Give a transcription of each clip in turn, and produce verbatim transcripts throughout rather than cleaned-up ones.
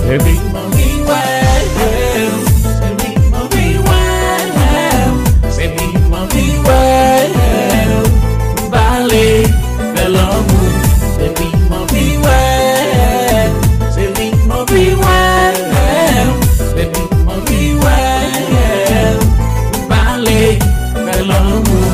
Se li m anvi wè, se li m anvi wè, se li m anvi wè. Pale, fè lanmou, se li m anvi wè, se li m anvi wè, se li m anvi wè. Pale, fè lanmou.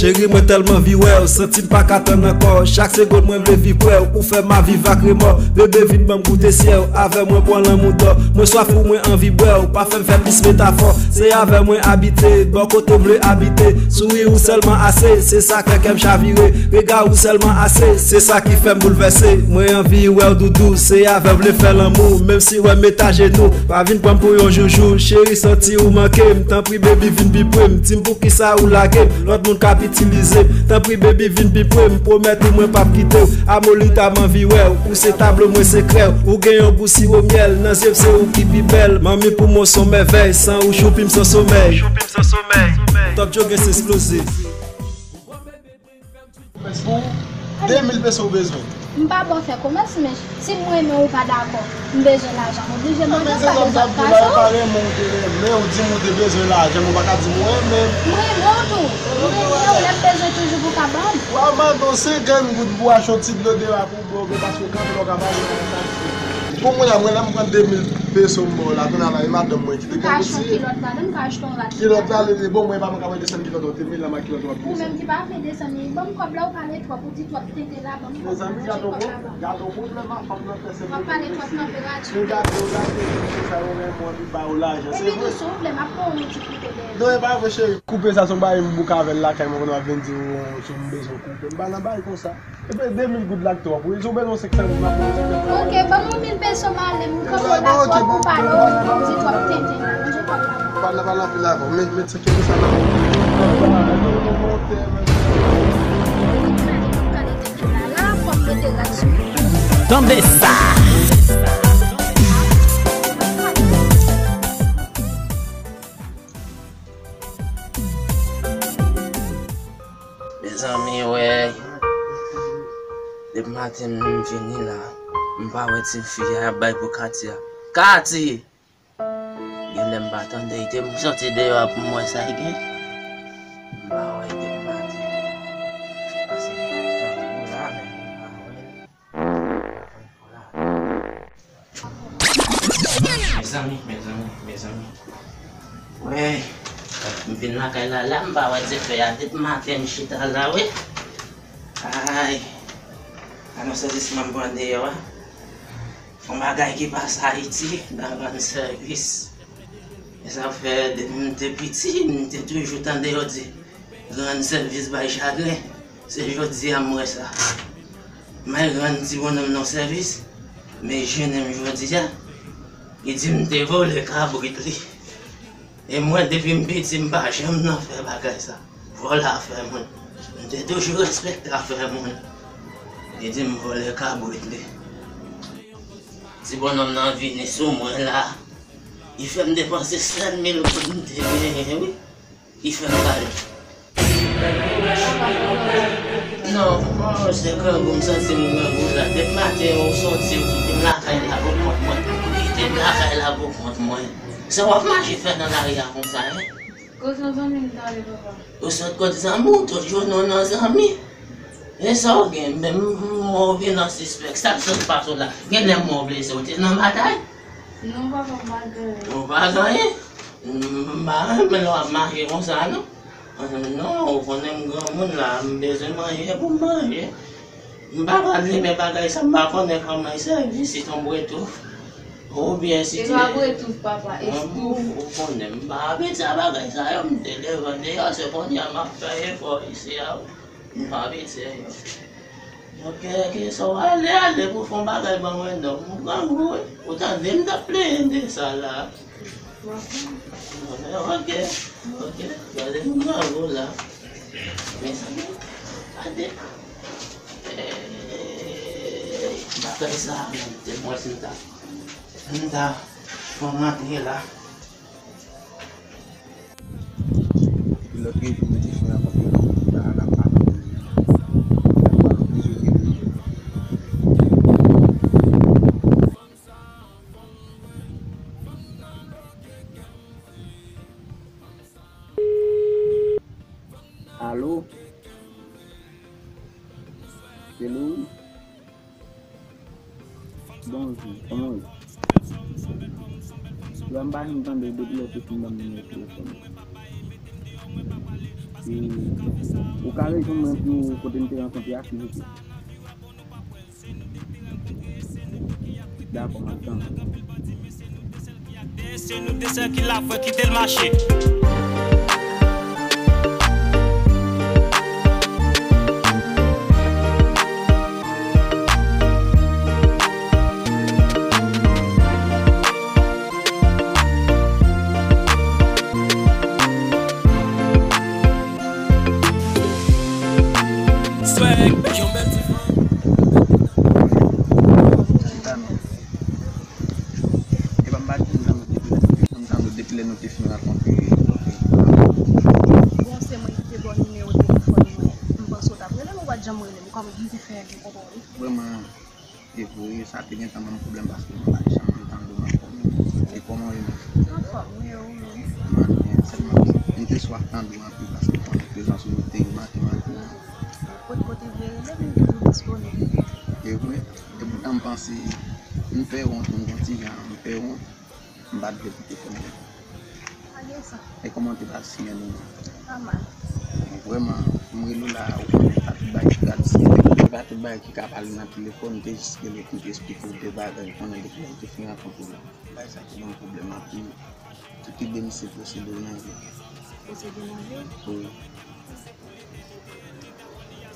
Cheri, mwen tèlman anvi wè w, santi m pa ka tann ankò. Chak segonn mwen vle viv prè w, ou fè m ap viv ak remò. Bebe, vin ban m goute syèl, avè mwen pran lanmou dò. Mwen swaf ou, mwen anvi bwè w, pa fè m fè plis metafò. Se avè mwen abite, bò kote w vle abite. Souri ou sèlman ase, se sa k fè kè m chavire. Rega ou sèlman ase, se sa ki fè m boulvèse. Mwen anvi wè w doudou, se avè w vle fè lanmou. Menm si wè m met ajenou, pa vin pran m pou yon joujou. Cheri, santi ou manke m, tanpri baby vin pi pre m. Di m poukisa ou lage m, lòt moun k ap itilize m. Tanpri baby vin pi pre m, pwomèt ou mwen p ap kite w. Amolita m anvi wè w, ou se tablo mwen se krè w. Ou gen yon gou siwo myèl, nan zye m se ou ki pi bèl. Manmi pou mwen s on mèvèy, san ou choupi m san somèy. Top Joe gen se eksploze. Mès pou ou, de mil peso ou bezwen. M pa bon fè komès, men si m renmen w ou pa dakò, m bezwen lajan, m oblije mande w, m pa gen lòt fason. Pa renmen w te renmen, ou di m ou te bezwen lajan, men w pa ka di m ou renmen m. M renmen w tou. M renmen w, lè m bezwen toujou pou w ka ban m. W a mande w senkant goud pou w achte yon ti dlo de la pou w bwè, paske kanpe lè w ka pale nan taksi. Bon, mwen la, mwen la, m pran de mil peso m ba w la, kounye a la, e madanm mwen ki te gen pou ti. M ka achte yon kilòt ladan, m ka achte yon rad. Kilòt la, li bon, mwen pa mwen ka mande desann kilòt, ou te mil la, ma kilòt w ap desann. Ou menm ki pa vle desann, li ban m kòb la, ou pale twòp, ou di twòp tenten la, ban m kòb la, manje kòb la, ban m. Gade yon pwoblèm a fanm nan fè se. W ap pale twòp nan perativ. Gade, gade, se sa yo renmen, anvi ba yo lajan. Epi tou, si w vle, m ap pran yon ti koute dèyè. Non, e pa vre, cheri. Koupe sa, se yon bagay m bouke avè l lakay mwen, kounye a w ap vin di w, si m bezwen koupe. M pa nan bagay konsa. Epi de mil goud la k twòp wi, si w bezwen senkant goud, m ap ba w senkant goud. Ok, ban m yon mil peso, m ale, m kanpe w la twòp, ou pale, ou di twòp tenten la, manje kòb la. Pa nan pale anpil avè w, men, men Ki pou sa nan monte, monte, monte. Tande sa. Mezanmi, wè. Depi maten m vini la, m pa wè ti fi a y ap bay pou Katia. Katie! Genlè m pa tande, li te soti deyò a pou m wè sa l gen. M pa wè l depi maten. Pase tankou la menm, m pa wè l. Mezanmi, mezanmi, mezanmi. Wè, m vin lakay la, la, m pa wè dife a depi maten, m chita la, wi. Ay, a nan sezisman m pran deyò a. Yon bagay ki pase Ayiti, nan rann sèvis. E sa fè, depi m te piti, m te toujou tande yo di, rann sèvis bay chagren. Se jodi a m wè sa. M al rann ti bonnonm nan sèvis, men jounen m jodi a, li di m te vòlè kabrit li. E mwen, depi m piti, m pa janm nan fè bagay sa. Vòlè afè moun. M te toujou respekte afè moun. Li di m vòlè kabrit li. Ti bonnonm nan vini sou mwen la. Li fè m depanse sèt mil goud m te genyen, wi. Li fè m pale. Non, oh, se grangou, m santi m grangou la. Depi maten, ou soti, ou kite m lakay la pou kont mwen. Ou kite m lakay la pou kont mwen. Sa w ap mache fè nan lari a konsa, en? Kote zanmi m t ale, papa? Ou sot kot zanmi w, tout jounen w nan zanmi. E sa w gen, menm mò w vin nan sispèk. Sa k sot pase w la? Genlè mò w blese, w te nan batay? Non, papa, m pa gen anyen. Ou pa gen anyen? M pa renmen lè w ap mache konsa, non. Non, ou konnen m granmoun la, m bezwen manje pou m manje. M pa pral limen bagay sa, m pa konnen kòman l sèvi, si t on bretouf. Oubyen si te. E pa bretouf, papa, e stouv. Ou konnen, m pa abitye a bagay sa yo, m te leve deyò, se kounye a m ap fè efò isi a, m pa abitye yo. Ok, ok, so ale, ale pou fè yon bagay ban mwen non, m grangou wi. Ou tande m t ap plenyen de sa la. Ok, ok, gade m grangou la. Mezanmi, gade. Ey, bagay sa menm, te mwen si m ta, m ta fè rantre la. Epi lòt rejim mete fen a kont yo, la, la, pa. Plizyè rejim. Hello, wi. Bonjou, kòman w ye? Yo, m pa janm tande w depi lè w te fin ban m nimewo telefòn ou. E ou ka rejwenn mwen pou kote n te rankontre a, silvouplè? Dakò, m ap tann ou. Se nou de sèl ki la fè kite l mache. Swag, yon bèl ti fanm. Epa, m pa t konn sa m ap di, m t ap di depi lè nou te fin rankontre. Bon, se mwen ki te ba w nimewo telefòn mwen. M panse w t ap rele m, ou pa t janm rele m. Kòman m te fè gen konprann? Vrèman, e vre, sa te gentan ban m pwoblèm paske m pa t janm tande w ankò. E kòman w ye menm? Anfòm, wi, ou menm? Mwen byen, sèlman m te swaf tande w anpil paske m konnen prezans ou te manke m anpil. Kot kote vle rele m, m toujou disponib. E vre? Epoutan m panse, m fè wont, m gon ti jan, m fè wont, m pa t vle kite fè m. Pa gen sa. E kòman w te pase semèn ou? Pa mal. Vrèman, m rele w la, ou konnen pa tout bagay ki pral di, pa tout bagay ki ka pale nan telefòn, m te jis rele pou m te esplike w de bagay, ou konnen depi lè m te fin rankontre w la. Bagay sa te ban m pwoblèm anpil. Tout ide m se posede w nan vi. Posede w nan vi? Wi.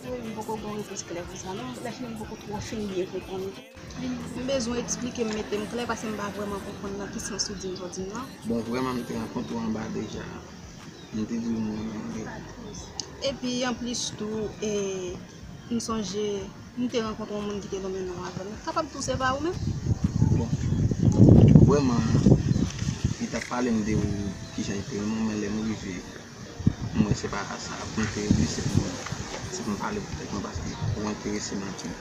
Wi, m poko gen yon repons klè pou sa non. Lè fini m poko twò fin byen konprann. M bezwen eksplike m, mete m klè, paske m pa vrèman konprann nan ki sans ou di m sa w di m nan. Bon, vrèman, m te rankontre w anba deja. M te di w m renmen w. Epi, anplis tou, e, m sonje, m te rankontre yon moun ki te nonmen non avè m. Kapab tou se pa ou menm? Bon, vrèman, li t ap pale m de ou, kijan li te renmen w, men lè m rive, m wè se pa sa pou m te regle, se pou, se pou m pale pou tèt mwen, paske ou enterese m anpil.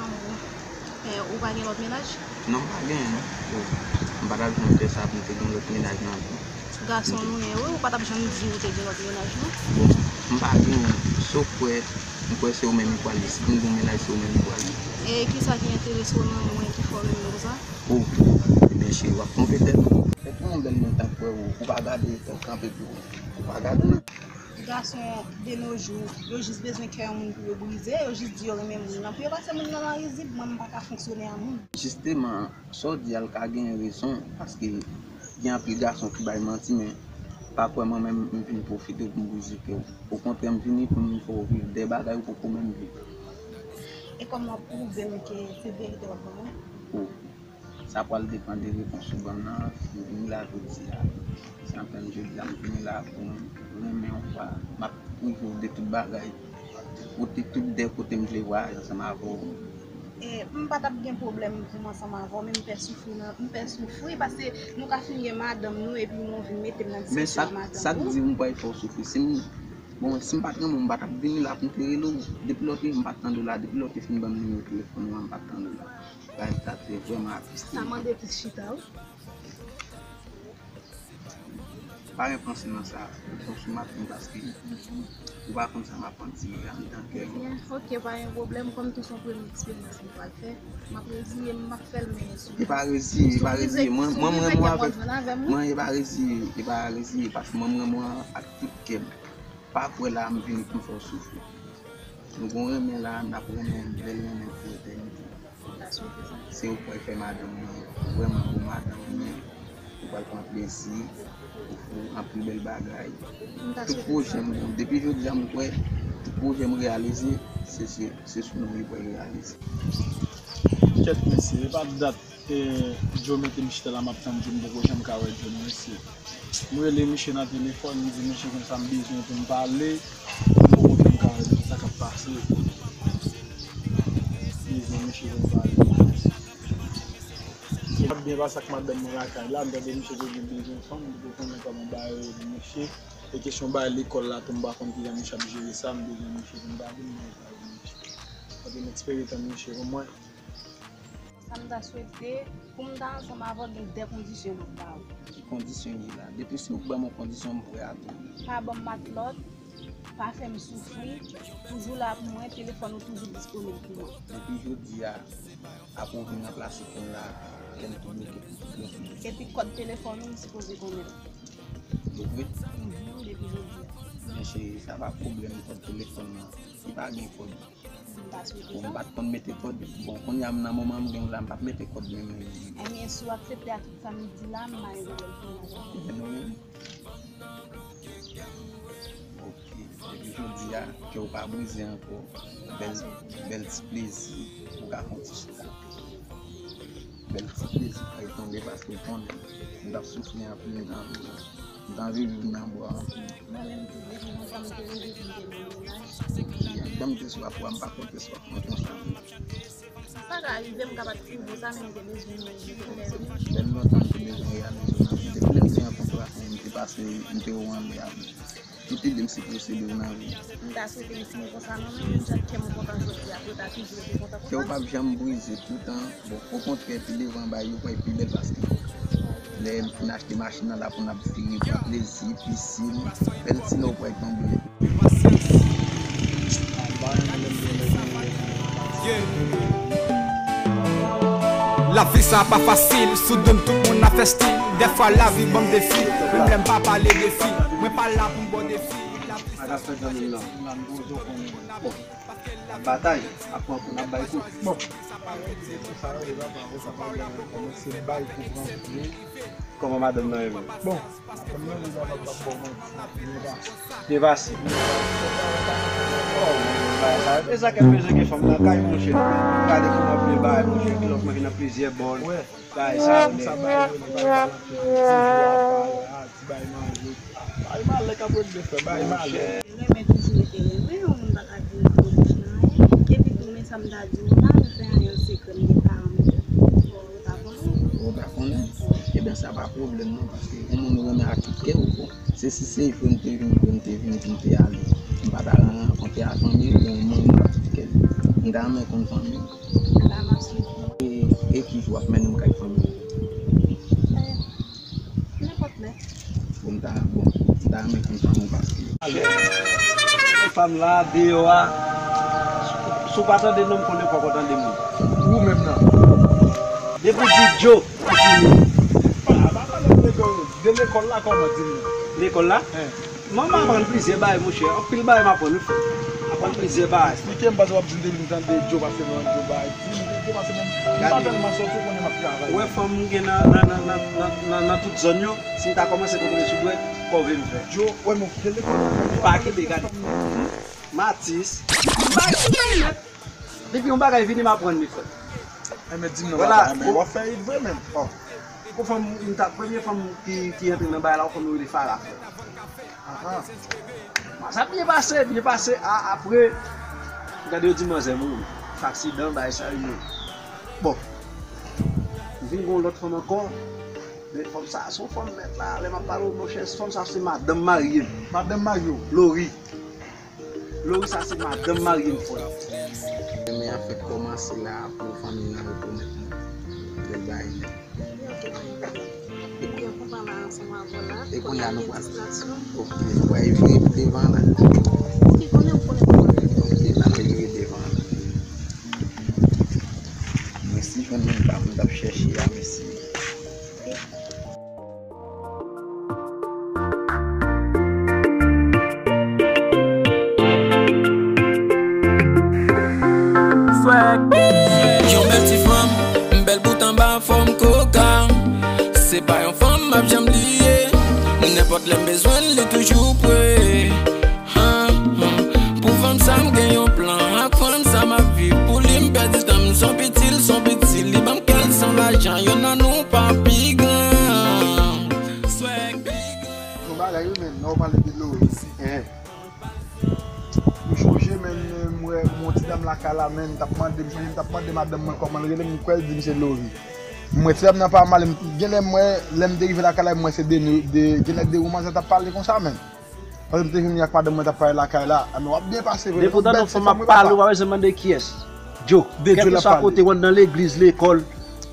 Ah bon. E, ou pa gen lòt mennaj? Non, m pa genyen, non. Bon, m pa t ap janm fè sa pou m te gen lòt mennaj nan vi m. Gason nou ye, wi, ou pa t ap janm di ou te gen lòt mennaj, non? Bon, m pa genyen, sof kwè, m kwè se ou menm li pral ye. Si m gen yon mennaj, se ou menm li pral ye. E kisa ki enterese w nan mwen ki fè w renmen m konsa? O, ebyen cheri, w ap twonpe tèt ou. Se pou yon bèl moun tankou w, ou pa gade tèt kanpe pou ou. Ou pa gade. Gason de nos jours, yo jis bezwen kè yon moun pou yo brize, yo jis di yo renmen moun nan pou yo pase moun nan nan rizib, mwen m pa ka fonksyone a moun. Jisteman, sa w di a l ka genyen rezon, paske gen anpil gason ki bay manti, men pa kwè mwen menm m vin pwofite w pou m brize kè w. Okontrè, m vini pou m fè w viv de bagay ou poko menm viv. E kòman w ap pwouve m ke se verite w ap ban mwen? O, sa pral depann de repons ou ban m nan. Si m vini la jodi a, se anpèn jodi a m vini la pou m renmen w pa, m ap prive w de tout bagay. Kote tout de kote m vle vwayaje ansanm avè w. E, m pa t ap gen pwoblèm pou m ansanm avè w, men m pè soufri nan, m pè soufri paske nou ka fin gen madanm nou epi nou vin mete m nan disisyon a madanm nou. Men sa k di m pral fè w soufri? Si m, bon, si m pa t renmen w, m pa t ap vini la pou m te rele w. Depi lòt li, m pa t tande w la. Depi lè w te fin ban m nimewo telefòn ou an, m pa t tande w la. Bagay sa te vrèman atiste m. Sa mande plis chita, wi. Pa gen panse nan sa, ou fò sou maten paske ou pa konn sa m ap andire anndan kè m. Ebyen, ok, pa gen pwoblèm, kòm tou se yon premye eksperyans m pral fè, m ap reziye m, m ap fè l, men sou. E pa reziye, e pa reziye. Mwen, mwen, mwen, mwen avèk, mwen, e pa reziye, e pa reziye, paske mwen, mwen, mwen ak tout kè m. Pa kwè la m vini pou m fè w soufri. Nou gon renmen la, n ap renmen, bèl renmen pou etènite. Se ou k pral fè madanm mwen, vrèman bon madanm mwen. Ou pral pran plezi, ou anpil bèl bagay. Tout pwojè m, depi jodi a m kwè, tout pwojè m reyalize, se, se, se sou nou li pral reyalize. Kèt mesye, e pa dat, e, Joe mete m chita la, m ap tann Joe, m poko janm ka wè Joe, non, mesye. M rele misye nan telefòn, m di misye konsa m bezwen pou m pale, m poko janm ka wè misye, sa k ap pase? Bezwen misye pou m pale. Sa ap byen pase ak madanm mwen lakay la, m tande misye te gen bezwen fanm, m poko konnen kòman bagay yo pou misye. E kesyon bagay lekòl la tou, m pa konn kijan misye ap jere sa, m bezwen misye pou m pale, m bezwen pale misye. Kote m espere tann misye pou mwen. Sa m ta swete, pou m ta ansanm avè w, gen de kondisyon pou m ba ou. Ki kondisyon ye la? Depi si ou ban m yon kondisyon, m prè a tou. Pa ban m matlòt, pa fè m soufri, toujou la pou mwen, telefòn ou toujou disponib pou mwen. Depi jodi a, apre w vin ranplase kè m la, kè m tou bloke pou tout yon fini. Epi kòd telefòn ou, m sipoze konnen l. Ou vre? Mhm, depi jodi a. Men cheri, sa pa pwoblèm kòd telefòn nan. Li pa gen kòd. M pa swete sa. Bon, m pa t konn mete kòd. Bon, kounye a m nan moman m gen la, m p ap mete kòd menm. Ebyen, si w aksepte ak tout sa m di la, m pa gen pwoblèm pou m avè w. Ebyen, nou menm. Ok. Depi jodi a, kè w pa brize ankò. Bèl, bèl ti plezi, ou ka fè yon ti chita. Bèl ti plezi k ap tonbe paske w konnen m t ap soufri anpil, m t anvi, m t anvi viv nan bwa anpil. Mwen menm tou, depi lontan m te reve pou m te gen yon mennaj. Ban m te swaf ou a, m pa konte swaf mwen konsa. Sa ka rive, m ka pa t twouve w sa, men m te bezwen reyalize w nan vi m. Lè lontan m te bezwen reyalize w nan vi m. Depi lè m te rankontre avè w, m te pase, m te wè w anlè a. Tout ide m se posede w nan vi m. M ta swete yon timoun konsa nan men w, menm jan kè m kontan jodi a, pou w ta toujou rete kontan konsa. Kè w p ap janm brize toutan. Bon, okontrè, pi devan bagay yo pral pi bèl paske lè m fin achte machin nan la pou n ap vire, pran plezi, pisin, bèl ti lè w pral tonbe. Lavi sa pa fasil, sou do m tout moun ap fè stil. Dèfwa lavi ban m defi, menm lè m pa pale defi. Mwen pa la pou m ba w defi. Lavi sa pa fasil. Bon, n ap batay, ap pran kou, n ap bay kou. Bon. Kòman madanm nan ye menm? Bon, madanm nan, mwen pa p ap ba w manti, byen pase. Byen pase. Oh, men bagay sa, e sa k ap bezwen gen fanm nan kay, monchè. Gade kòman ap vin bagay, monchè, kilòt mwen vin nan plizyè bòl. Bagay sa, sa bay yo, bagay sa, ti jou a pa la, ti bay manje. Bay malè k ap regle frè, bay malè. Renmen toujou rete renmen, yon moun pa ka vin fè bouch nan anyen. Epi tou, men sa m ta di w la, m fè anyen sekrè, m gen paran m tou. Bon, yo pa konnen. Yo pa konnen? Ebyen, sa pa pwoblèm non, paske yon moun ou renmen ak tout kè w, bon. Se si se vre m te vini, vre m te vini, pou m te ale. M pa ta rankontre a fanmi, bon, yon moun m pa tout kè l. M ta renmen konn fanmi. Ba m ap swiv. E, e ki jou w ap mennen m kay fanmi? Eh, nenpòt lè. Bon, m ta, bon, m ta renmen konn fanmi w paske. Fanm la, deyò a, si w pa tande non m konnen fòk w tande moun. Ou menm nan. Depi w di Djo, ou fini. Ah, pa pale de lekòl, de lekòl la kòman, di m non. Lekòl la? Eh. Mwen m aprann plizyè bagay, monchè. Anpil bagay m aprann, wi, frè. Aprann plizyè bagay. Eksplike m, paske w ap di m depi m tande Djo pase nan Djo bagay. Di m, Djo pase nan, m pa tèlman sòti, ou konnen m ap travay. Ou wè fanm m gen nan, nan, nan tout zòn yo, si m ta kòmanse kontwole sou dwèt, kòve m fè. Djo, wè, men w kenbe kòve. Pa kenbe, gade. Matis. Depi yon bagay vini, m aprann li, frè. Enben, di m non, papa, enben, w ap fè it vre menm. Bon. Gon fanm, m ta, premye fanm ki, ki antre nan bagay la, yon fanm yo rele Farah, frè. Ahan. Bon, sa byen pase, byen pase. A, apre, gade yo di manzè mouri. Aksidan, bagay sa yo mouri. Bon. M vin gon lòt fanm ankò. Men fanm sa, se yon fanm mèt la. Lè m ap pale w, monchè, fanm sa se madanm marye m. Madanm marye w? Lori. Lori sa se madanm marye m, frè. Renmen an fèk kòmanse la pou fanmi an rekonèt mwen. Bèl bagay nèt. E kounye a nou pral. Ok, nou pral vire devan la. Ok, n ap vire devan la. Mwen si jwenn moun pa m t ap chèche a, mèsi. Swag. Yon bèl ti fanm, bèl bout anba fòm koka. Se pa yon fanm m ap janm bliye. Nenpòt lè m bezwen l, li toujou pre. Pou fanm sa m gen yon plan, ak fanm sa m ap viv pou li, m pèdi tan m, son piti l, son piti l, li ban m kè l, son lajan, youn nan nou pa pi gran. Swag pi gran. Yon bagay wi, men, lè w pale de Lori, en. M chonje, men, m wè yon ti dam lakay la, men, t ap mande, m chonje, m t ap mande madanm mwen kòman l rele, m kwè l di m se Lori. M wè ti dam nan pa mal, m, genlè m wè, lè m te rive lakay la, m wè se de, de, genlè de woman sa t ap pale konsa, men. Pandan m te vini ak madanm mwen t ap pale lakay la, a men w ap byen pase vre. Depi w tande yon fanm ap pale, ou pa bezwen mande kiyès. Djo, kèlkeswa kote w, nan legliz, lekòl,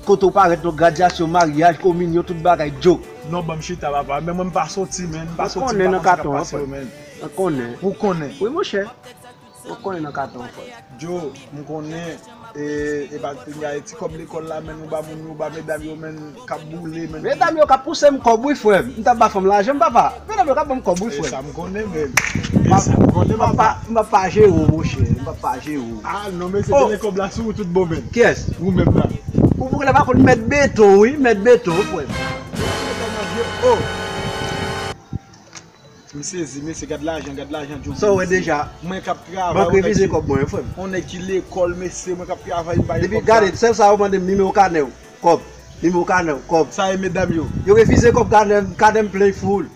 kote w parèt, nan gradyasyon, maryaj, kominyon, tout bagay, Djo. Non, ban m chita, papa. Men mwen m pa soti, men. M pa soti, m pa konn sa k ap pase yo, men. Ou konnen. Ou konnen. Wi, monchè. Ou konnen nan katon, frè. Djo, m konnen, e, e pa ti kòb lekòl la, men nou ba moun yo, ba medam yo, men k ap boule, men. Medam yo k ap pouse m kòb, wi, frè m. M t ap ba fanm lajan, m papa. Medam yo k ap ban m kòb, wi, frè m. E sa m konnen, men. E sa m konnen, papa. M p ap pa jere w, monchè. M p ap pa jere w. Ah, non, mesye, gen kòb la sou ou tout bon, men. Kiyès? Ou menm la. Ou pou pa konn mèt beton, wi, mèt beton, frè m. Oh! M sezi, mesye, gad lajan, gad lajan, Djo. Sa w wè deja? Mwen k ap travay, bank refize kòb mwen, frè m. On nèg ki lekòl, mesye, mwen k ap travay, m pa gen kòb sa. Depi gade, sèl sa yo mande m nimewo kanè w, kòb. Nimewo kanè w, kòb. Sa e medam yo. Yo refize kòb, kanè m, kanè m plen full.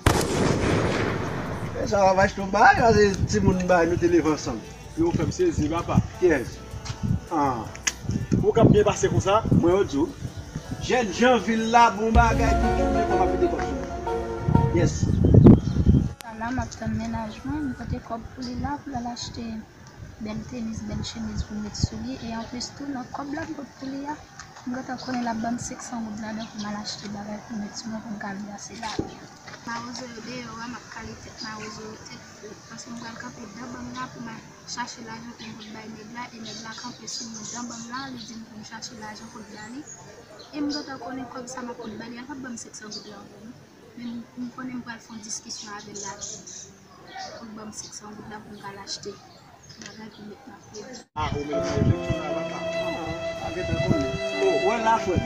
E sa w ap achte yon bagay, pase timoun bagay nou te leve ansanm. Yo fè m sezi, papa. Kiyès? Ah. Ou k ap byen pase konsa? Mwen yo di w. Jèn jan vil la, bon bagay, tout jounen kòm ap vide kòb sou mwen. Yes. Sa la, m ap tann mennaj mwen, m pote kòb pou li la, pou l al achte bèl tenis, bèl chemiz pou l met sou li. E anplis tou, nan kòb la m pot pou li a, m gentan konnen l ap ban m senk san goud ladan pou m al achte bagay pou m met sou mwen pou m ka brase lavi. Mawozo yo deyò a, m ap kale tèt mawozo yo tèt frèt. Paske m pral kanpe dan bank la pou m al chache lajan pou m pot bay nèg la, e nèg la kanpe sou mwen dan bank la, li di m pou m chache lajan pou l ba li. E m gentan konnen kòb sa m ap pot ba li a, l p ap ban m senk san goud la ankò non. Men m, m konnen m pral fè yon diskisyon avè l ladan. Pou l ban m senk san goud la pou m ka al achte bagay pou met nan kò. Ah, ou menm nan eleksyon la, papa. Ah, pa gentan konnen. Oh, wè la, frè m.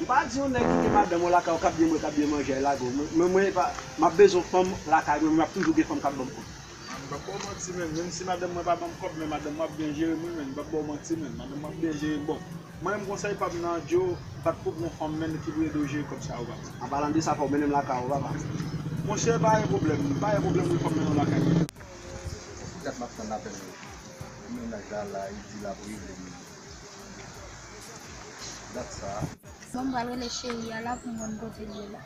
M pa di yon nèg kite madanm ou lakay ou k ap byen bwè, k ap byen manje, al lage w. Men, men mwen, pa, m ap bezwen fanm lakay mwen, men m ap toujou gen fanm k ap ban m kòb. Ah, m p ap ba w manti, menn. Menm si madanm mwen pa ban m kòb, men madanm mwen ap byen jere m, wi, menn. M p ap ba w manti, menn. Madanm mwen ap byen jere m. Bon, mwen menm, konsèy pa m nan, Djo, pa t pou pran fanm, menn, ki pou ede w jere kòb sa yo, papa. An palan de sa, fò w mennen m lakay ou, papa. Monchè, pa gen pwoblèm, pa gen pwoblèm, wi, fò m mennen w lakay mwen. Ki dat m ap tann apèl mennaj la la, li di l ap rele m. Dat sa a. Bon, m pral rele cheri a la pou m konn kote l ye la.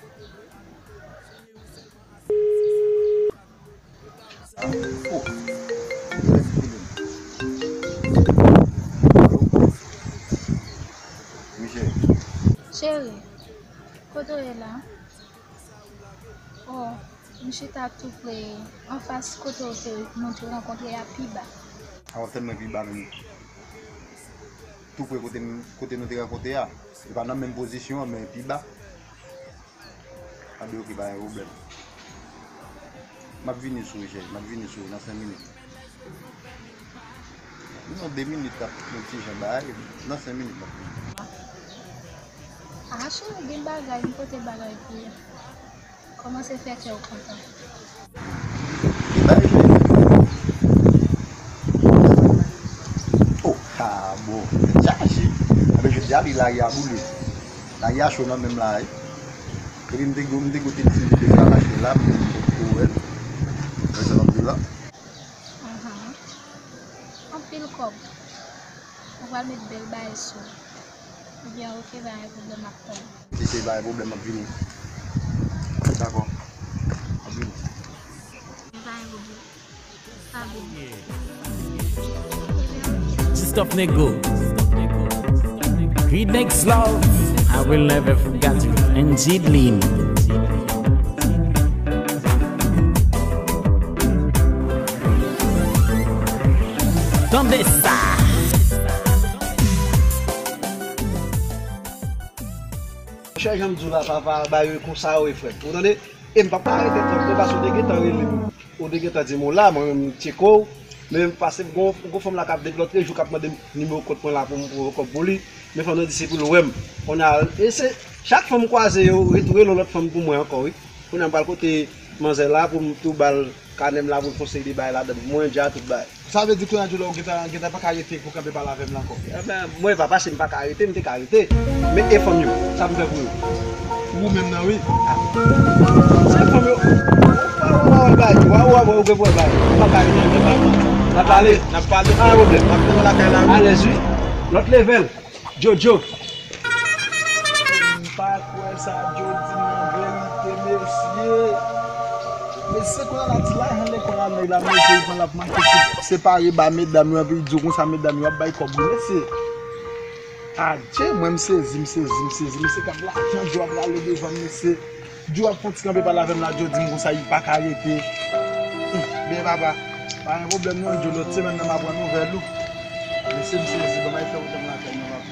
Oh. Cheri, kote w ye la? Oh, m chita tou pre, anfas kote w te, nou te rankontre a pi ba. A, w ap tann mwen pi ba menm. Tou pre kote m, kote nou te rankontre a. E pa nan menm pozisyon an, men pi ba. A, ben, oke, pa gen pwoblèm. M ap vini sou ou, cheri, m ap vini sou ou nan senk minit. Non, de minit, ap yon ti jan bagay, nan senk minit, m ap vini. Ah, cheri, gen bagay, m pote bagay pou ou. Kòmanse fè kè w kontan. Bay jezi. Oh, ah, bon. Chaje. Anben, jodi a, li lari a boule. Lari a cho nan men m la, wi. Epi m te gou-, m te goute ti videyo sa m achte la, m te goute pou wè. Wè sa m ap di la. Ahan. Anpil kòb. Ou pral met bèl bagay sou. Ebyen, oke, pa gen pwoblèm, m ap tann. Si se pa gen pwoblèm, m ap vini. Dakò. M ap vini. Pa gen pwoblèm. Pa gen. Christophe Nego. Great next love. I will never forget you. N G Lin. Tande sa. Chè, jan m di w la, papa, bagay yo konsa yo ye, frè m. Ou tande? E m p ap ka rete twòp non, paske w te gentan rele m. Ou te gentan di m w la, mwen menm m tcheke w. Men m pase, gon, gon fanm la k ap vin lòt jou k ap mande m nimewo kont mwen la pou m voye kòb pou li. Men fanm nan di se pou l wè m. Kounye a, e se, chak fanm m kwaze yo, ret-, rele yon lòt fanm pou mwen ankò, wi. Kounye a m pral kote manzè la pou m tou ba l kanè m la pou l fè yon seri de bagay ladan l. Mwen, dja, tout bagay. Sa vle di kounye a, Djo, la, ou gentan, gentan pa ka rete pou kanpe pale avè m la ankò? Enben, mwen pa pase, m pa ka rete, m te ka rete. Men e fanm yo, sa pou m fè pou yo? Ou menm nan, wi. Ah. Se fanm yo. Wa, wa, wa, wa, bay, wa, wa, wa, ou gen pou bay. M pa ka rete, m pa ka. N ap pale. N ap pale. Pa gen pwoblèm. N ap pale lakay la, wi. Alèz, wi. Lòt level. Jojo. M pa kwè sa Djo di m nan verite, mesye. Mesye, kounye a la ti lajan lekòl a nèg la mete, li pran l ap mache se-, separe ba medam yo, epi l di w konsa medam yo ap bay kòb wi, mesye. Adje, mwen m sezi, m sezi, m sezi. Mesye, gad lajan Djo ap rale devan m, mesye. Djo ap fè yon ti kanpe pale avè m la, Djo di m konsa li pa ka rete. Hum, byen papa. Pa gen pwoblèm non, Djo, lòt semèn nan m a pran nouvèl ou. Mesye, m sezi, bon, m al fè wout mwen lakay mwen, papa.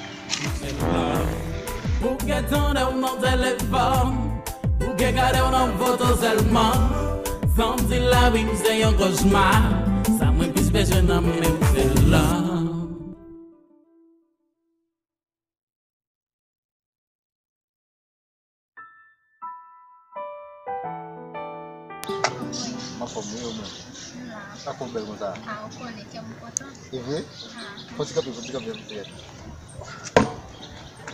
Pou gentan lè w nan telefòn, pou gen gade w nan foto sèlman. Santi lavi m se yon kochma. Sa mwen plis bezwen nan men w se love. M anfòm wi, ou menm? Sa fè w bèl konsa? A, ou konnen kè m kontan. E vre? Fò ti kanpe, fò ti kanpe yon ti frè.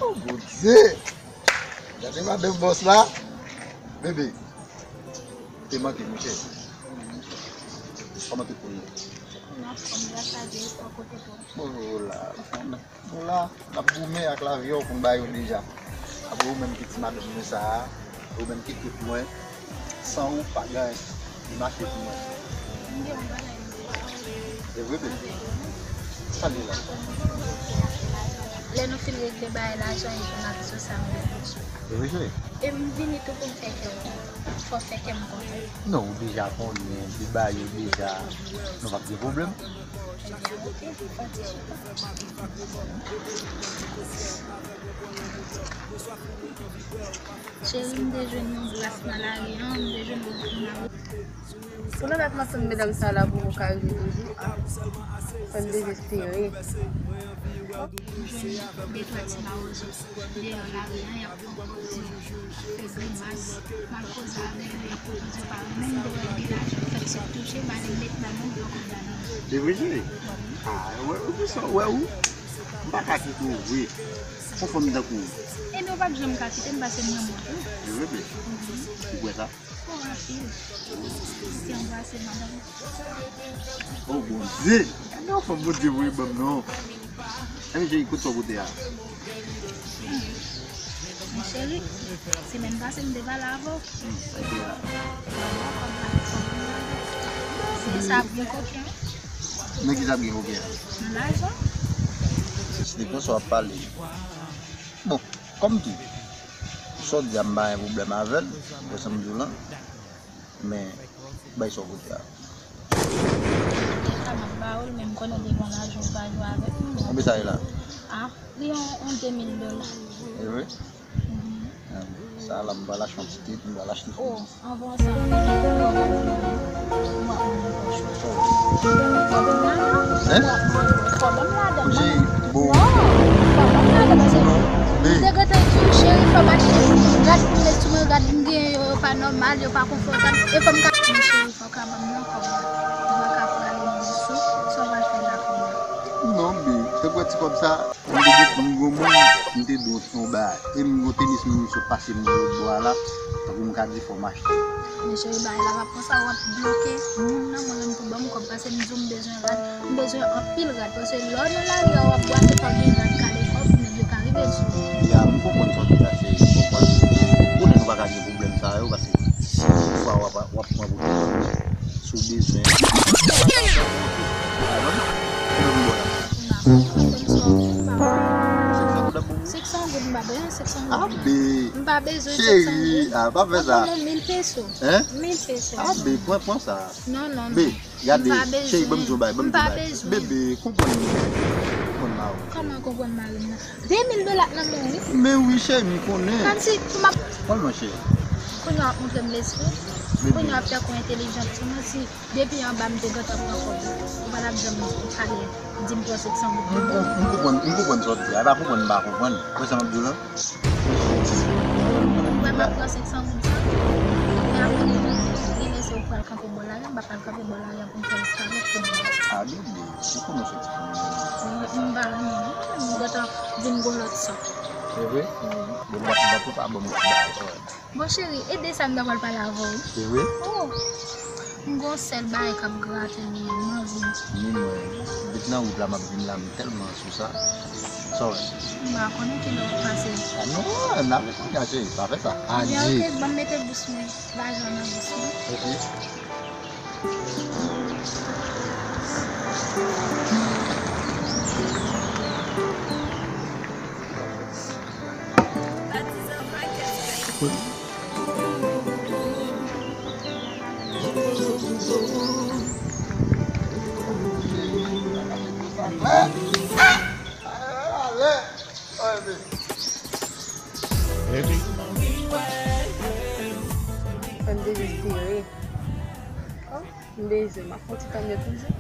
Oh Bondye! Gade madanm bòs la. Bebe, te manke monchè. Kòman tout moun ye? M anfòm, gras a Dye, e ou kote pou? Bon, la. Nou la, n ap goumen ak lavi a, ou konn bagay yo deja. Apre ou menm ki ti madanm mwen sa a, ou menm ki tout mwen, san ou pa gen anyen ki mache pou mwen. M gen yon bagay m vle pale. E vre, bebe? Sa l ye la? Lè nou fin regle bagay lajan, epi m ap di w sa m vle di w. E vre, cheri? E m vini tou pou m fè kè w kontan. Fò w fè kè m kontan. Non, ou deja konnen, m te ba yo deja. Nou p ap gen pwoblèm. Cheri, m te jwenn yon gras nan lari an, m te jwenn yon gras nan lari. Pou nou mèt mansanm medam sa la pou nou ka rive toujou, a, fè m dezespere. M jwenn de twa ti mawozo deyò lari an, y ap fè koze, y ap fè grimas. M al koze avè yo, y ap pran koze pa yo. Menm de wè de lajan fèt sot touche, m ale met nan men yo kòb la nan men. Se vre, cheri? A, wè, ou di sa, wè, ou. M pa ka kite w vre. Yon fanm tankou ou. Ebyen, ou p ap janm ka kite m, paske m renmen w tou. Se vre, bebe? Ou kwè sa? Fò anpil. Te anbrase madanm. Oh Bondye! Gade yon fanm Bondye voye ban m non. Ebyen cheri, kote sa w pote a? Mon cheri, semèn pase m te pale avè w. Hmm, sa te a. Se sa ap gen koken. Nan ki sa ap gen koken? Nan lajan. Se konsa w ap pale. Bon, kòm tou. Sa w di a m pa gen pwoblèm avè l, wè sa m di w lan. Men, bay sa w pote a. Lè sa m ap ba w l, men m konnen w te gen yon lajan w pa jwe avèk mwen. Konbyen sa ye la? A, li yon, yon de mil dola. E vre? Mhm. Sa la, m pral achte yon ti kit, m pral achte fri. O, anvan sa, m te gen yon pwoblèm nan men m. M ap mande pòch ou. Pwoblèm la non. Hein? M ap mande pwoblèm la dan. Jay, bon. Non, pwoblèm la dan, paske m te gentan di w, cheri, fò m achte rad pou m met sou mwen, rad m gen yo, yo pa nòmal, yo pa konfòtab. E fò m ka. Men cheri, fò w ka ban m nan kòb la. Mwen ka prale nan sou, sa w pral fè la kòb la? Non, bebe, te pran ti kòb sa, m te gen, m granmoun, m te dwe yon bagay. E m gon tenis m sot pase m nan lòt bò a la, tankou m ka di fò m achte. Men cheri, bagay la pa konsa, w ap bloke moun nan, mwen menm pou ban m kòb, paske m di w m bezwen rad, m bezwen anpil rad, paske lè w nan lari a w ap bwate, fò w gen rad kale kò pou nèg yo ka rive sou ou. Ya, m konprann sa w di la, cheri, m konprann. M konnen nou pa ka gen pwoblèm sa yo, paske si yon fwa w ap, w ap pran pwoteksyon, si w bezwen. Konbyen m ba w la? Senk san goud m pa bezwen, senk san goud. Abe. M pa bezwen senk san goud. Cheri, a, pa fè sa. Mil peso. Hein? Mil peso. Abe, pran, pran sa. Non, non, non. Be, gade, cheri, ban m di w bagay, ban m di w bagay. M pa bezwen. Bebe, konprann mwen. Konprann mari w. Kòman konprann mari m nan? De mil dola nan men w, wi. Men wi, cheri, m konnen. Kòmsi pou m ap. Pran l non, cheri. Kounye a w ap montre m lespri. Bebe. Kounye a w ap fè kou entelijant sou mwen, si depi anba m te gentan pran kòb la. Ou pa t ap janm pale. Di m pran senk san goud pou mwen. M konprann, m konprann sa w ap di a. E pa konprann m pa konprann. Wè sa m ap di w lan? Wè m ap pran senk san goud sa. Men apre, gen lè se ou pral kanpe bò lari a, m pa pral kanpe bò lari a pou m fè eskalòp pou mwen. A, bebe, ou konnen w se ti fanm. M pa renmen non. M gentan vin gon lòt san. Se vre? Wi. Bon, m ap, m ap pa ban m yon ti bagay. Bon cheri, e de sa m ta pral pale avè w wi. Se vre? Oh! M gon sèl bagay k ap grate m nan, m anvi. Ni mwen, depi nan wout la m ap vin la, m tèlman sou sa. Sa w wè? M pa konnen kilè w ap pase. A non, n ap ret konnya cheri, pa fè sa. Adye. Ebyen oke, ban m mete bous mwen, lajan nan bous mwen. Oke. Fè m dezespere. Oh, m bezwen, m ap fè yon ti tann yo toujou.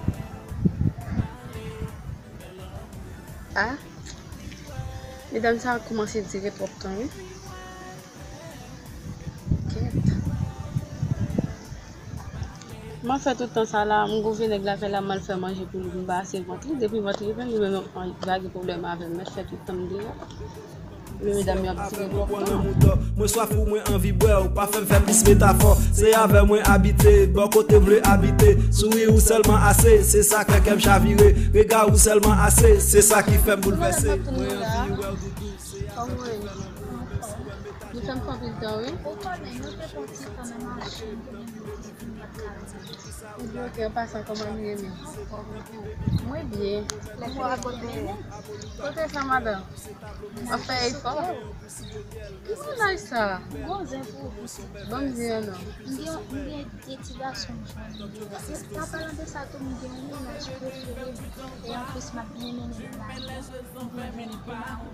Ah, medam sa kòmanse dire twòp tan, wi. Kèt. M ap fè tout tan sa la, m gouve nèg la fè la, m al fè manje pou li, m pa ase vant li. Depi vant li plen, li menm pa gen pwoblèm avè m. Mèt fè tout tan m deyò. Men medam yo ap dire twòp tan. Mwen swaf ou, mwen anvi bwè w, pa fè m fè plis metafò. Se avè mwen abite, bò kote m vle abite. Souri ou sèlman ase, se sa k fè kè m chavire. Rega ou sèlman ase, se sa ki fè m boulvèse. Mwen anvi wè w doudou, se avè mwen. Nou fè m pran anpil tan, wi. Ou konnen, nou te pran ti tan nan mache. Ebyen, ok, an pasan, kòman nou ye menm? Mwen byen. Lè fwa kote? Kote sa, madanm? Ap fè efò? Ki mennaj sa? Gwo zen pou ou. Ban m di an non. M gen, m gen de ti gason m jwenn. E an palan de sa tou, m gen yon mennaj prefere m. E anplis, m ap byen mennen l ladan. M byen mennen l ladan.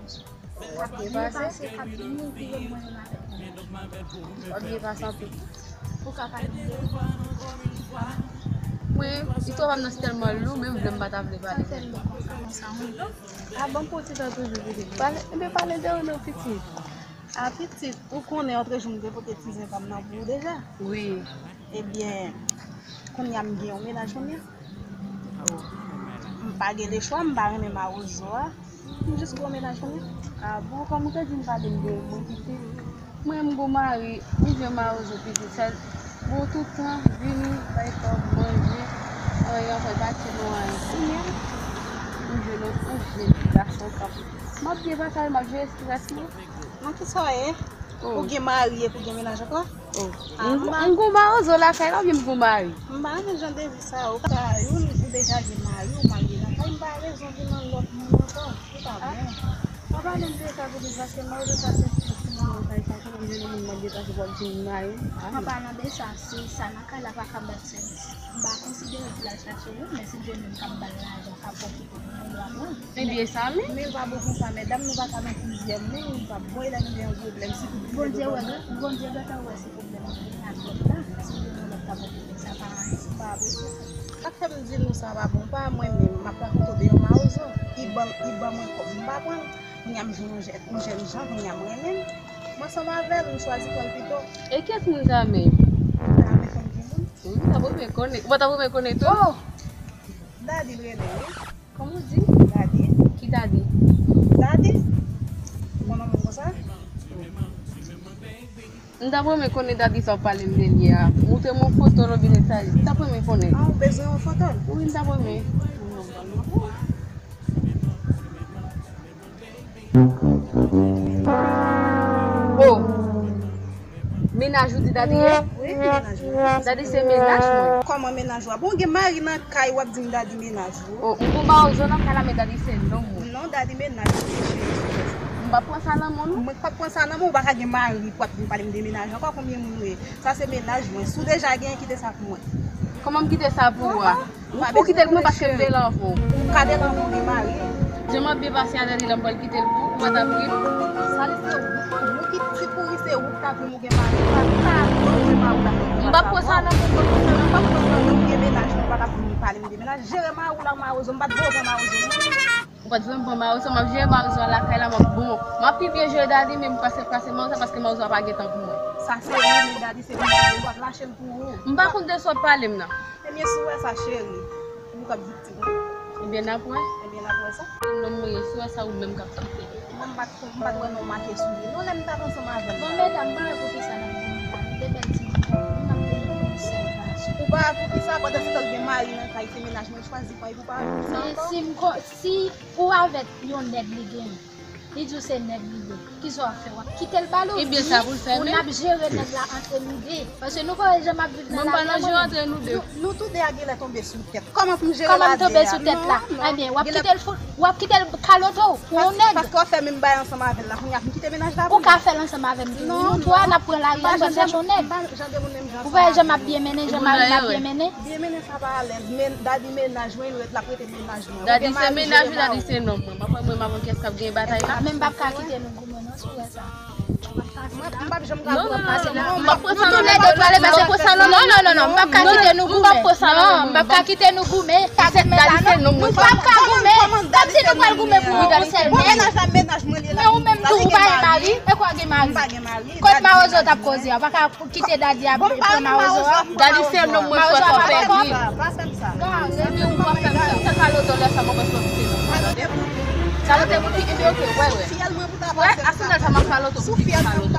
K ap byen pase, k ap byen vire mwen menm avèk mennaj. W ap byen pase anpil. Ou ka pale de mwen, istwa pa m nan si tèlman lou, men m vle m pa ta vle pale. Sa fè m konsa, konsa, wi. A bon, pou ti tan toujou vide. Pale, enben pale de ou non, pitit. A pitit, ou konnen antrejou m te pote ti zen pa m nan pou ou deja. Wi. Ebyen, kounye a m gen yon mennaj kounye a. M pa gen lechwa, m pa renmen mawozo a. M jis gen yon mennaj kounye a. A bon, kòm ou te di m pale m de mwen pitit. Mwen, m gon mari, m jwe mawozo pitit sèl. Bon, tout tan, vini, bay kòb, manje, anyen ankò, l pa ti bon anyen. Kounye a, m jwe lòt, m jwe gason k ap, m ap byen pase, m ap jwe estrès mwen. Nan kisa w ye? Oh. Ou gen mari epi w gen mennaj ankò? Oh. Ah, m, m gon mawozo lakay la oubyen m gon mari? M pa renmen jan de vi sa yo. Sa, youn, ou deja gen mari, ou marye lakay, m pa rezon vin nan lòt moun ankò. Li pa bon. Pa pale m de sa pou di, paske mawozo sa se ti moun lakay sa, kòman m jwenn yon moun mwen depase pou ap di m mari? Ah. An palan de sa, se sa nan kay la pa ka bat sèvis. M pa konsidere pou l al chache youn, men si l jwenn youn k ap ba l lajan, k ap okite l, mwen dwa pran. Ebyen, sa menm. Men pa bon konsa, medam, nou pa ka nan plizyè men, nou pa bon, e lè nou gen yon pwoblèm, si tout Bondye wè, Bondye gentan wè se pwoblèm mwen gen ak lòt la, si l jwenn yon lòt k ap okite l, sa pa anyen. Pa posib. Sa k fè m di nou sa pa bon, pa mwen menm, m ap rakonte de yon mawozo, li ban, li ban mwen kòb, m pa pran l, kounye a m jwenn yon jèn, yon jèn jan, kounye a m renmen l, m ansanm avè l, m chwazi pran l pito. E kiyès moun sa menm? Sa menm fanm timoun. Wi, m ta renmen konnen. Ou pa ta renmen konnen tou? Oh! Dadi l rele, wi. Kòman w di? Dadi. Ki Dadi? Dadi? Ou konn yon moun konsa? M ta renmen konnen Dadi sa w pale m de li a. Montre m yon foto l oubyen sa. M ta renmen konnen. Ah, ou bezwen yon foto l? Wi, m ta renmen. Oh! Mennaj ou di Dadi ye? Wi, mennaj mwen. Dadi se mennaj mwen. Kòman mennaj ou a? Bon, gen mari nan kay, w ap di m Dadi mennaj ou. Oh, m gon mawozo nan kay la, men Dadi se nonm mwen. Non, Dadi mennaj mwen, cheri. M p ap pran sa nan men w non. Mwen k p ap pran sa nan men w, ou pa ka gen mari pou w ap vin pale m de mennaj ankò, konbyen moun ou ye? Sa se mennaj mwen. Si w deja genyen, kite sa pou mwen. Kòman m kite sa pou ou a? Ou kite l pou mwen paske m te la avè w. Ou ka te la avè w, ou te marye. Jan m ap byen pase a Dadi la, m pral kite l pou ou, ou pa ta pri m? Sa li se ou, ou ki ti pouri, se ou ki ta pri m, ou gen mari, ou pa, ou pa, ou pa, ou pa, ou pa. M p ap pran sa nan men w, m p ap pran sa nan men w, ou gen mennaj, ou pa ta vin pale m de mennaj. Jere mari w la, mawozo, m pa t bezwen mawozo non. Ou pa t bezwen pran mawozo, m ap jere mawozo a lakay la, m ap bon. M ap pi byen jere Dadi, men m pase, pase mawozo a paske mawozo a pa gen tan pou mwen. Sa se ou, men Dadi se pou mwen, ou pa t lache l pou ou. M pa konn de sa w ap pale m nan. Ebyen, si w wè sa, cheri, ou k ap viktim. Ebyen, n ap wè. Ebyen, n ap wè sa. Nonm mwen ye, si w wè sa, ou menm k ap sante. Mwen, m pa t, m pa t wè non make sou li. Non, lè m t ap ansanm avè l. Bon, medam, m pa wè poukisa n ap vin la. Nou de bèl timoun, nou n ap vin pou obsèvasyon. Ou pa wè poukisa, pandan se tan l gen mari nan kay, se mennaj mwen chwazi pran, epi ou pa wè poukisa ankò? Si m ko-, si ou avèk yon nèg li genyen, Li di w se nèg li ye. Kisa w ap fè? W ap kite l ba l ou? Ebyen, sa pou l fè menm. N ap jere nèg la antre nou de. Paske nou pa wè jan m ap viv nan lari a mwen menm. Nou, nou tou de a genlè tonbe sou tèt. Kòman pou m jere lari a? Kòman m tonbe sou tèt la? Ebyen, w ap kite l fout, w ap kite l kalote w pou yon nèg. Paske w ap fè menm bagay ansanm avè l la, kounye a pou m kite mennaj la pou li. Ou ka fè l ansanm avè m tou wi. Nou twa n ap pran lari a, n ap chèche yon nèg. Ou pa wè jan m ap byen mennen, jan mari m ap byen mennen? Byen mennen sa pa alèz, men Dadi mennaj mwen, li ret l ap rete mennaj mwen. Dadi se mennaj ou, Dadi se nonm mwen. M ap wè mwen m ap wè kiyès k ap gen batay la. Men m p ap ka kite nou goumen non, si w wè sa. M p ap janm ka goumen. Non, non, non, non, m p ap pran sa non. Nou tou lè de pral pase pou sa non. Non, non, non, non, m p ap ka kite nou goumen. Non, m p ap pran sa non. Non, m p ap ka kite nou goumen. Pa goumen la non. Nou p ap ka goumen. Kòmsi nou pral goumen pou yon sèl nèg. Mennaj la, mennaj mwen li la. Men ou menm tou, ou pa gen mari? E kwa gen mari? M pa gen mari. Kot mawozo t ap koze a? Ou pa ka Ou kite Dadi ap pran mawozo a? Dadi se nonm mwen, frè, pa fè di. Pa fè m sa. Gade, epi ou pa fè m sa. Ou te kalote w lè sa, mwen panse w kite nonm mwen. Kalote pou ki? Ebyen, oke, wè, wè. Wè, a sou nèg sa m ap kalote w pou ki kalote.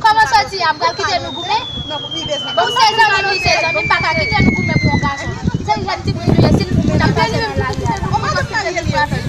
Kòman soti a? M pral kite nou goumen? Bon, se zanmi m, li se zanmi m, pa ka kite nou goumen pou yon gason. Se jèn tip nou ye, si l t ap pase nan lari a.